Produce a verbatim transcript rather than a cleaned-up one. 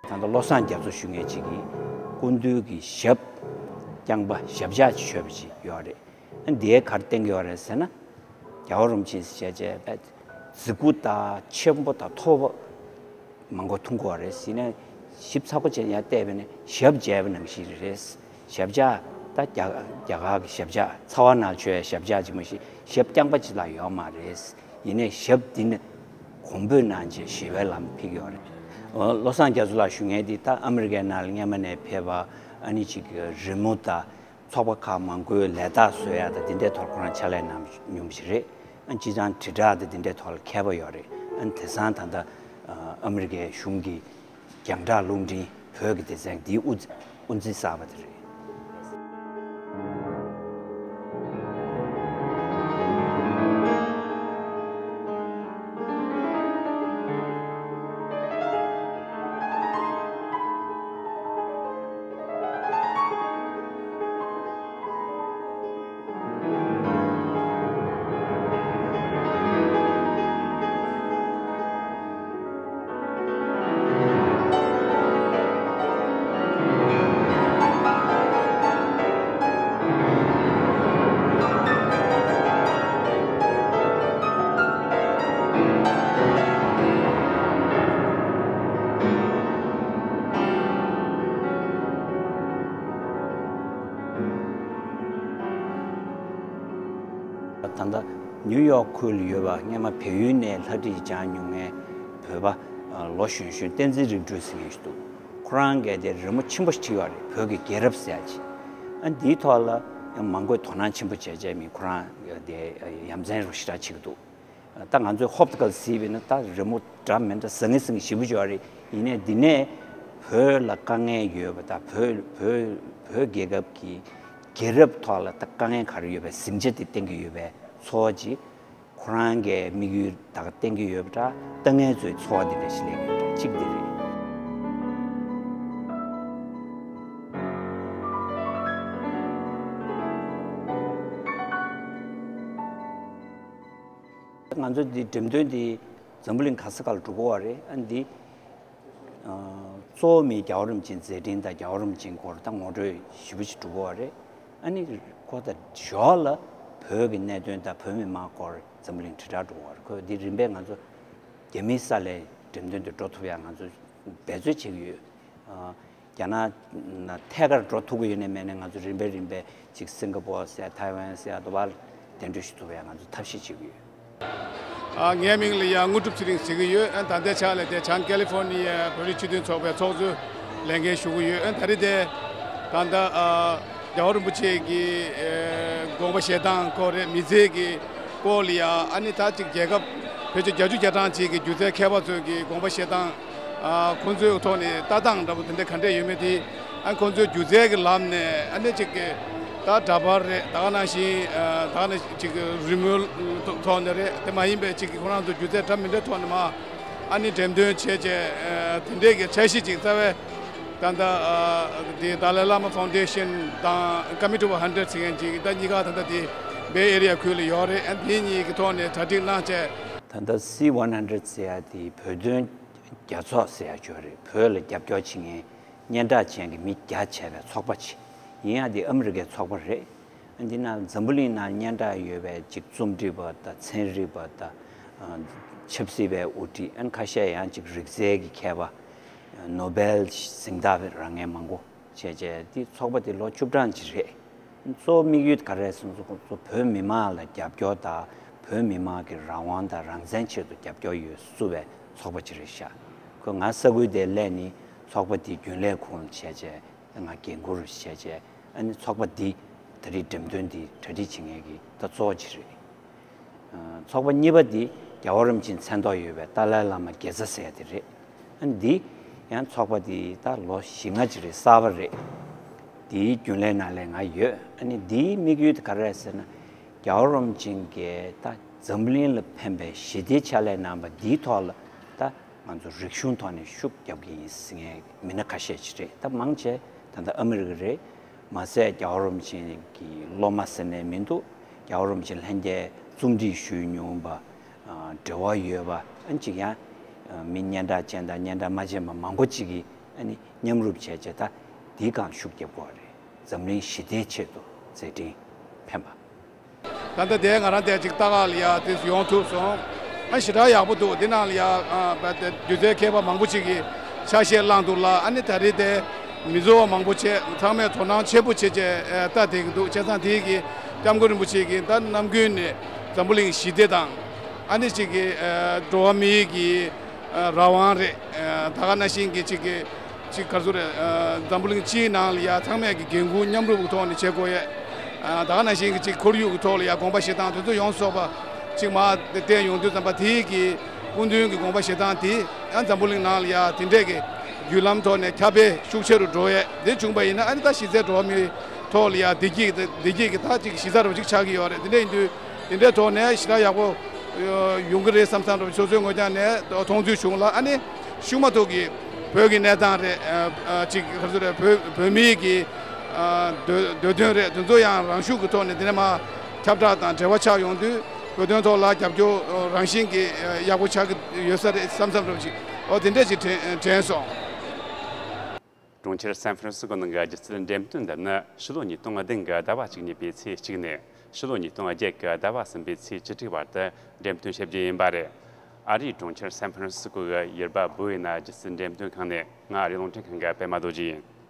ད་ལྟ་བློ་བཟང་རྒྱ་མཚོ་ཞུ་མཁན་ཅིག་གིས་སྐུ་མདུན་གྱི་ཞབས་རྐྱང་པ་ཞབས་བཅགས་ཅིག་མཆོད་པ་ཅིག་ཡོད་རེད། ཨ་འདིའི་ག་རེ་བསྟན་གྱི་ཡོད་རེད་ཟེར་ན། རྒྱལ་བ་རིན་པོ་ཆེ་ཞེས་བྱས་པས་མཛེས་སྡུག་དང་ཆེན་པོ་དང་མཐོ་པོ་མང་པོ་མཐོང་གི་ཡོད་རེད། ཡིན་ནའི་ཞིབ་ཚགས་པོ་བྱས་ནས་ཡར་བལྟས་པ་ཡིན་ན་ཞབས་བཅགས་པ་ནང་བཞིན་རེད། ཞབས་བཅགས་ད་རྒྱ་རྒྱ་གར་གྱི་ཞབས་བཅགས་ཚ་བ་ནང་མཆོད་ཡ་ཞབས་བཅགས་ཅིག་མ་གཏོགས་ཞབས་རྐྱང་པ་ཅིག་ལ་ཡོད་མ་རེད། ཡིན་ནའི་ཞབས་འདི་ནི་གོང་འབུལ་གནང་བྱས་ཞི་བའི་ལམ་ཕེབས་ཡོད་རེད། ཨོ་བློ་བཟང་རྒྱ་མཚོ་ལགས་ཞུ་མཁན་འདི་ད་ཨ་མི་རི་ཀའི་ནང་ལ་སྔོན་མ་ནས་ཕེབས་པ། ཨ་ནི་ཅིག་རི་མོ་དང་ཚོགས་པ་ཁག་མང་པོའི་ལས་རྟགས་བཟོ་ཡ་དང་འདི་འདྲའི་ཐོག་ཁོ་རང་ཕྱག་ལས་གནང་མྱོང་བ་ཞིག་རེད། ཨ་སྤྱིར་བཏང་དྲིལ་བསྒྲགས་དང་འདི་འདྲའི་ཐོག་ལ་མཁས་པ་ཡོད་རེད། ཨ་ནི་དེང་སང་ད་ལྟ་ཨ་མི་རི་ཀའི་གཞུང་གི་རྒྱང་བསྒྲགས་རླུང་འཕྲིན་བོད་ཀྱི་སྡེ་ཚན་འདིའི་དབུ་དབུ་འཛིན་གསར་པ་དེ་རེད། ད་ལྟ་ནིའུ་ཡོག་ཁུལ་ལ་ཡོད་པ་སྔོན་མ་བལ་ཡུལ་ནས་ལྷ་བྲིས་སྦྱངས་མྱོང་མཁན་བོད་པ་ལོ་གཞོན་གཞོན་བསྟན་འཛིན་རིག་སྒྲོལ་ཟེར་མཁན་ཞིག་འདུག་ཁོ་རང་གིས་དེ་རི་མོ་ཆེན་པོ་ཞིག་བྲིས་པ་རེད། བོད་ཀྱི་རྒྱལ་རབས་ཟེར་ཡ་ཅིག་ཨ་འདིའི་ཐོག་ལ་ཡང་མང་པོས་དོ་སྣང་ཆེན་པོ་བྱས་བྱས་མི་ཁོ་རང་དེ་ཡ་མཚན་རུ་ཞེ་དྲག་བྱེད་ཀྱི་འདུག་ད་ང་ཚོས་ཧོབ་ཏེ་ག་ལ་གཟིགས་པ་ཡིན་ན་ད་རི་མོ་འདྲ་མི་འདྲ་བཟང་ངན་བཟང་ངན་ཞེ་པོ་ཅིག་ཡོད་རེད། ཡིན་ནའི་འདི་ནས་བོད་ལ་དཀའ་ངལ་ཡོད་པ་དང་བོད་བོད་བོད་རྒྱལ་ཁབ་ཀྱི་རྒྱལ་རབས་ཐོག་ལ་ད་དཀའ་ངལ་ག་རེ་ཡོད་པའི་ཟིང་ཆ་དེ་བསྟན་གྱི་ཡོད་པའི་ཚོར་བ་ཅིག་ཁོ་རང་གི་དམིགས་ཡུལ་ད་ག་བསྟན་གྱི་ཡོད་པ་འདྲ། ལྟ་མཁན་ཚོའི་ཚོར་བ་འདི་འདྲ་ཞིག་སླེབས་ཡོད་འདྲ། གཅིག་འདི་རེད། ང་ཚོ་འདི་འགྲེམས་སྟོན་འདི་འཛམ་བུ་གླིང་ག་ས་ག་ལ་འགྲོ་གི་ཡོད་རེད། ཨ་འདི་གཙོ་བོ་མི་རྒྱལ་བ་རིན་པོ་ཆེའི་མཛད་འཕྲིན་དང་རྒྱལ་བ་རིན་པོ་ཆེའི་སྐོར་དང་ངོ་སྤྲོད་ཞེ་པོ་ཅིག་འགྲོ་གི་ཡོད་རེད། ཨ་ནི་ཁོ་དང་ཞོར་ལ་བོད་ཀྱི་གནད་དོན་དང་བོད་མི་མང་སྐོར་འཛམ་བུ་གླིང་དྲིལ་བསྒྲགས་འགྲོ་གི་ཡོད་རེད། ཁོས་འདི་རིམ་པས་ང་ཚོ་རྒྱ་མིའི་ས་ལ་འགྲེམས་སྟོན་དུ་འགྲོ་ཐུབ་ཡ་ང་ཚོ་འབད་རྩོལ་བྱེད་ཀྱི་ཡོད། རྒྱ་ནག་ཐད་ཀར་འགྲོ་ཐུབ་ཀྱི་ཡོད་ནའི་མེད་ནའི་ང་ཚོ་རིམ་པས་རིམ་པས་ཅིག་སིང་ག་པོར་ཟེར་ཐའེ་ཝན་ཟེར་དུ་བར་གདན་འདྲེན་ཞུ་ཐུབ་ཡ་ང་ཚོ་ཐབས་ཤེས་བྱེད་ཀྱི་ཡོད། ཨ། ངའི་མིང་ལ་ཡང་དངོས་གྲུབ་ཚེ་རིང་ཟེར་གྱི་ཡོད། ཨ། ད་ལྟའི་ཆ་ལ་དེ་བྱང་ཀེ་ལི་ཧྥོར་ནི་ཡའི་བོད་རིགས་སྤྱི་མཐུན་ཚོགས་པའི་ཚོགས་གཙོའི་ལས་འགན་ཞུ་གི་ཡོད། ཨ། ད་རེས་དེ་ད་ལྟ་ཨ་རྒྱལ་བ་རིན་པོ་ཆེ་གི་ཨེ་དགོངས་པ་བཞེས་སྟངས་སྐོར་རེད། མི་ཚེ་གི་སྐོར་ལ་ཡ། ཨ་ནི་ད་ཅིག་རྒྱལ་ཁབ་ཕལ་ཆེར་བརྒྱད་ཅུ་གྱ་གྲངས་ཅིག་གི་སྒྱུ་རྩལ་མཁས་པ་ཚོས་ཀྱི་དགོངས་པ་བཞེས་སྟངས། ཨ། ཁོང་ཚོའི་ཐོག་ནས་ལྟ་སྟངས་འདྲ་པོ་དེ་འདྲ་ག་འདྲས་ཡོད་མེད་དེ། ཨ། ཁོང་ཚོའི་སྒྱུ་རྩལ་གྱི་ལམ་ནས་ཨ་ནི་གཅིག་གི་ད་འདྲ་པར་རེད། ད་ག་ནང་བཞིན་ཨ་ད་ག་ནང་གཅིག་གི་རི་མོའི་ཐོག་ནས་རེད། དེ་མ་ཡིན་པའི་གཅིག་གི་ཁོ་རང་ཚོ་སྒྱུ་རྩལ་འདྲ་མི་འདྲའི་ཐོག་ནས་མ་ཨ་ནི་འགྲེམས་སྟོན་བྱས་བྱས། ཨ། དེ་འདྲས་ཀྱི་འཆར་གཞི་ཅིག་རྩ་བའི་ད་ལྟ་ཨ་དེ་Dalai Lama Foundation དང་Committee of Hundred ཟེར་མཁན་ཅིག་ད་གཉིས་ཀ་ད་ལྟ་དེ་Bay Area ཁུལ་ལ་ཡོད་རེད། ཨ། དེ་གཉིས་ཀྱི་ཐོག་ནས་གྲ་སྒྲིག་གནང་བྱས། ད་ལྟ་སི་ཝན་ཧན་ཌེ་རེད་ཟེར་ཡ་དེ་བོད་དོན་རྒྱ་ཚོགས་ཟེར་ཡ་ཅིག་ཡོད་རེད། བོད་ལ་རྒྱབ་སྐྱོར་བྱེད་མཁན་སྙན་གྲགས་ཅན་གྱི་མི་བརྒྱ་བྱས་པའི་ཚོགས་པ་ཅིག་ཡིན་ཡ། དེ་ཨ་མི་རི་ཀའི་ཚོགས་པ་རེད། ཨ། འདི་ནང་འཛམ་བུ་གླིང་ནང་སྙན་གྲགས་ཡོད་པའི་ཅིག་རྩོམ་སྒྲིག་པ་དང་ཚན་རིག་པ་དང་། ཨ། ཆབ་སྲིད་པའི་དབུ་ཁྲིད། ཨ་ནི་ཁ་ཤས་ཡང་ཅིག་རིག་རྩལ་གྱི་མཁས་པ། ནོ་བེལ་གཟེངས་རྟགས་རག་མཁན་མང་པོ་བྱས་བྱས། འདི་ཚོགས་པ་འདི་ལོ་བཅུ་གྲངས་ཅིག་རེད། གཙོ་བོ་དམིགས་ཡུལ་ག་རེ་རེད་ཟེར་ན། ཁོ་ཚོ་བོད་མི་མང་ལ་རྒྱབ་སྐྱོར་དང་བོད་མི་མང་གི་རང་དབང་དང་རང་བཙན་ཆེད་དུ་རྒྱབ་སྐྱོར་ཡོད་བཟོ་བའི་ཚོགས་པ་ཅིག་རེད་ཤག་ཁོས་ང་ས་ཁུལ་དེར་སླེབས་ནས་ཚོགས་པ་འདིའི་རྒྱུན་ལས་ཁུངས་ལ་བྱས་བྱས། ང་འགན་འཁུར་བྱས་བྱས། ཨ་ནི་ཚོགས་པ་འདི་ད་རེས་འགྲེམས་སྟོན་འདི་གྲ་སྒྲིག་བྱེད་མཁན་གྱི་ད་གཙོ་བོ་ཅིག་རེད། ཚོགས་པ་གཉིས་པ་འདི་རྒྱལ་བ་རིན་པོ་ཆེའི་མཚན་ཐོག་ཡོད་པའི་ཏཱ་ལའི་བླ་མ་དགེ་རྩ་ཟེར་ཡ་དེ་རེད། ཨ་ནི་འདི་ཡང་ཚོགས་པ་འདི་ད་ལོ་བཞི་ལྔ་ཅིག་རེད། གསར་པ་རེད། འདིའི་རྒྱུན་ལས་ནང་ལ་ང་ཡོད། ཨ་ནི་འདིའི་དམིགས་ཡུལ་དེ་ག་རེ་རེད་ཟེར་ན། རྒྱལ་བ་རིན་པོ་ཆེ་གིས་ད་འཛམ་གླིང་ལ་ཕན་པའི་ཞི་བདེའི་ཕྱག་ལས་གནང་བ་འདིའི་ཐོག་ལ་ད་ང་ཚོ་རིག་གཞུང་ཐོག་ནས་ཤུགས་རྒྱབ་ཀྱི་ཡིན་ཟེར་མཁན་མི་སྣ་ཁ་ཤས་ཅིག་རེད། ད་མང་ཆེ་ད་ལྟ་ཨ་མི་རི་ཀ་རེད། མ་ཟད་རྒྱལ་བ་རིན་པོ་ཆེ་གི་སློབ་མ་ཟེར་ནས་མི་འདུག་རྒྱལ་བ་རིན་པོ་ཆེ་ལྷན་རྒྱས་རྩོམ་སྒྲིག་ཞུས་མྱོང་བ། ཨ། འབྲེལ་བ་ཡོད་པ། ཨ་ནི་ཅིག་ཡང་མི་སྙན་གྲགས་ཅན་དང་སྙན་གྲགས་མ་ཅན་པ་མང་པོ་ཅིག་གིས་ ཨ་ནི་མཉམ་རུབ་བྱས་བྱས་ད་འདིའི་སྒང་ཤུགས་རྒྱབ་དགོས་རེད། འཛམ་གླིང་ཞི་བདེའི་ཆེད་དུ་མཛད་འཕྲིན་འཕེན་པ། ད་ལྟ་དེ་ང་རང་དེ་ཅིག་ལྟ་ག་ལ་ཡ་དེ་ཡོང་ཐུབ་སོང་། ཨ་ཞེ་དྲག་ཡག་པོ་འདུག་འདི་ནང་ལ་ཡ་སྒྱུ་རྩལ་མཁས་པ་མང་པོ་ཅིག་གིས་ཆ་ཤས་བླངས་འདུག་ལ། ཨ་ནི་ད་རེས་དེ་མི་བཟོ་བ་མང་པོ་བྱས་ཚང་མས་དོ་སྣང་ཆེན་པོ་བྱས་བྱས་ལྟ་བསྡད་ཀྱི་འདུག་བྱས་ཙང་དེ་གི་སྐྱབས་མགོན་རིན་པོ་ཆེ་གིས་ད་ནམ་རྒྱུན་ནས་འཛམ་བུ་གླིང་ཞི་བདེ་དང་ཨ་ནི་ཅིག་གི་འགྲོ་བ་མིའི་གི་རང་དབང་རེད། ད་ག་ནང་བཞིན་གྱི་ཅིག་གི་ཅིག་ག་ཚོད་རེད། འཛམ་བུ་གླིང་སྤྱིའི་ནང་ལ་ཡ་ཚང་མས་ཀྱི་འགན་འཁུར་མཉམ་རུབ་ཀྱི་ཐོག་ནས་བྱེད་དགོས་ཡས། ད་ག་ནང་བཞིན་གྱི་ཅིག་ཁོར་ཡུག་གི་ཐོག་ལ་ཡ་དགོངས་པ་བཞེས་སྟངས་དེ་ཚོ་ཡོངས་སུ་རྫོགས་པ་ཅིག་མར་བསྟན་ཡོང་དུས་ཙམ་པ་དེའི་གི་སྐུ་མདུན་གྱི་དགོངས་པ་བཞེས་སྟངས་དེ་ཡང་འཛམ་བུ་གླིང་ནང་ལ་ཡ་དེ་འདྲས་ཀྱི་བརྒྱུད་ལམ་ཐོག་ནས་ཁྱབ་སྤེལ་ཤུགས་ཆེ་རུ་འགྲོ་ཡས་དེ་བྱུང་པ་ཡིན་ན། ཨ་ནི་ད་གཞི་རྩའི་འགྲོ་བ་མིའི་ཐོག་ལ་ཡ་བདེ་སྐྱིད་བདེ་སྐྱིད་ཀྱི་ད་ཅིག་གཞི་རྩ་རུ་ཅིག་ཆགས་ཀྱི་ཡོད་རེད། དེ་འདྲས་ཡིན་དུས། དེ་འདྲའི་ཐོག་ནས་ཞེ་དྲག་ཡག་པོ་ཡོང་གི་རེད་བསམ་བསམ་རོགས་ཆོས་ཚོའི་ངོས་རྒྱང་ནས་མཐོང་ཚུལ་བྱུང་ལ། ཨ་ནི་ཤུགས་མ་ཐུག་གི་བོད་ཀྱི་གནས་སྟངས་རེད། ཅིག་ག་ཚོད་རེད། བོད་བོད་མིའི་གི་འདོད་འདོད་དོན་རེད། དེ་ཚོ་ཡང་རང་ཤུགས་ཀྱི་ཐོག་ནས་དེ་ནས་མ་ཁྱབ་བསྒྲགས་དང་འབྲེལ་བ་ཆགས་ཡོང་དུས་བོད་དོན་ཐོག་ལ་རྒྱབ་སྐྱོར་རང་བཞིན་གྱི་ཡག་པོ་ཆགས་ཀྱི་ཡོད་ས་རེད་བསམ་བསམ་རོགས་ཅིག་འོ་དེ་འདྲས་ཅིག་དྲན་དྲན་སོང་། གྲོང་ཁྱེར་སན་ཧྥ་རན་སི་སྐོ་ནང་གི་སྒྱུ་རྩལ་འགྲེམས་སྟོན་འདི་ནི་ཕྱི་ལོ་ཉིས་སྟོང་བདུན་གྱི་ཟླ་བ་གཅིག་གཉིས་པའི་ཚེས་གཅིག་ནས་ཕྱི་ལོ་ཉིས་སྟོང་བརྒྱད་ཀྱི་ཟླ་བ་གསུམ་པའི་ཚེས་བཅུ་དྲུག་བར་དུ་འགྲེམས་སྟོན་བྱེད་རྒྱུ་ཡིན་པ་རེད། ཨ་རིའི་གྲོང་ཁྱེར་སན་ཧྥ་རན་སི་སྐོ་གི་ཡེར་པ་བུ་ཨེ་ན་སྒྱུ་རྩལ་འགྲེམས་སྟོན་ཁང་ནས་ང་ཨ་རིའི་རླུང་འཕྲིན་ཁང་གི་པད་མ་རྡོ་རྗེ་ཡིན།